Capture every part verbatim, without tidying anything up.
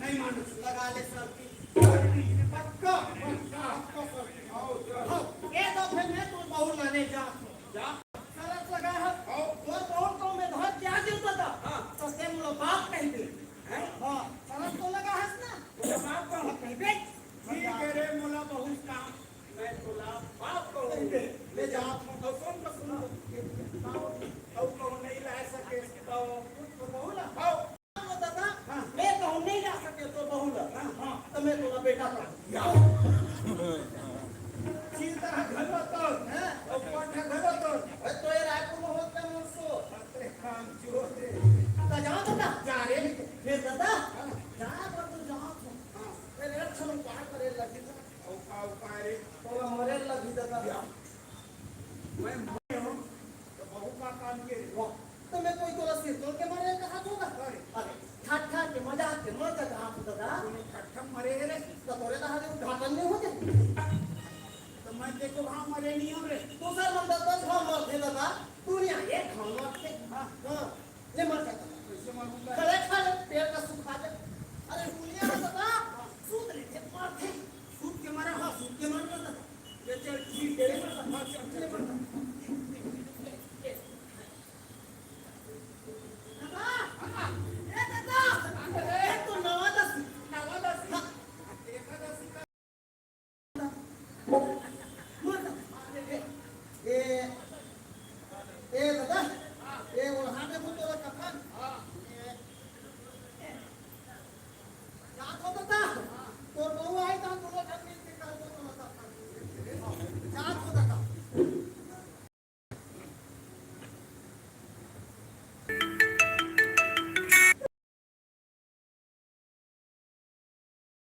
नहीं मानस। लगा ले सर की। सर की, पक्का, पक्का, पक्का सर की। हाँ, हाँ। ये तो फिर मैं तो बहू लाने जा। जा। शरत लगा है। हाँ। तोर बहू तो मैं धर के आ जाऊँ दादा। हाँ। तो ते मोला बाप कह दे। हैं? हाँ, शरत तो लगा है ना? मोला बाप कह दे। ठीक है रे, मोला बहुत काम। मैं तोला बाप कहूँ। ले जा। अउ सुन तो सुन। अउ कहूँ नहीं ला सके तो। तो कहूँ ना। हाँ। दादा, हाँ। मैं कहूँ नहीं ला सके तो बहू ला। हाँ। हाँ, तो मैं तोला बेटा कहूँ। या। चीता घलो तो, हैं? अउ कोठा घलो तो। अरे तो ये रायपुर में होत का मरसो। अरे काम चोर रे। तो जाओ दादा। जा रे। फिर दादा, हाँ। जा पर तो जाओ। हाँ। फिर एक क्षण उपाय करे लगी था। अउ का उपाय रे? तोला मरे लगही दादा। या। मैं मरे हूँ, तो बहू का काम के रे? वाह, तो मैं कोई तोला सिर तोड़ के मरे कहा होगा? अरे। अरे, ठाठ ठाठ के मजाक के मर जा कहा तो दादा। तूने ठट्ठा मरे है रे? तो तोरे कहा दे उद्घाटन नहीं हो जाए। तो मैं देखो वहाँ मरे नहीं हूँ रे। दूसर मन दस दस घाव मरथे दादा, दुनिया एक घाव मरथे। हाँ। हाँ। ले मर जा। कैसे मरूंगा? खड़े खड़े पेड़ का सुखा दे। अरे दुनिया में बता, सूत ले, ये मर थे। सूत के मरा, हाँ, सूत के मर गया था। ये चल, ठीक है, हाँ, चल, चल, चल। दादा, हाँ, हाँ। ए दादा, ये तो नवादस। नवादस। हाँ। एकादशी का ए, ए दादा, ए ओढ़ा दे तोला कफन। ए, जात हो दादा, तोर बहू आई त तोला घर में से कर दो तोला कफन। जात हो दादा।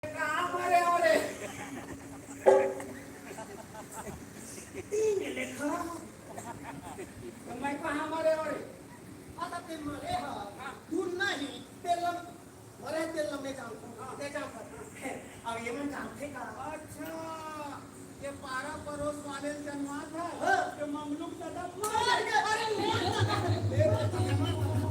कहाँ मरे हो रे? तीन लेखा। तो मैं कहाँ मरे हो रे? आता ते मरे हा। हाँ। तू नहीं, ते लम-, मरे ते लम्बे जान को। हाँ। ते जान को। अब ये मन जानते का? अच्छा, ये पारा परोस वाले जनवा था। हाँ। तो ममलूक दादा मार गए। अरे, मार दादा।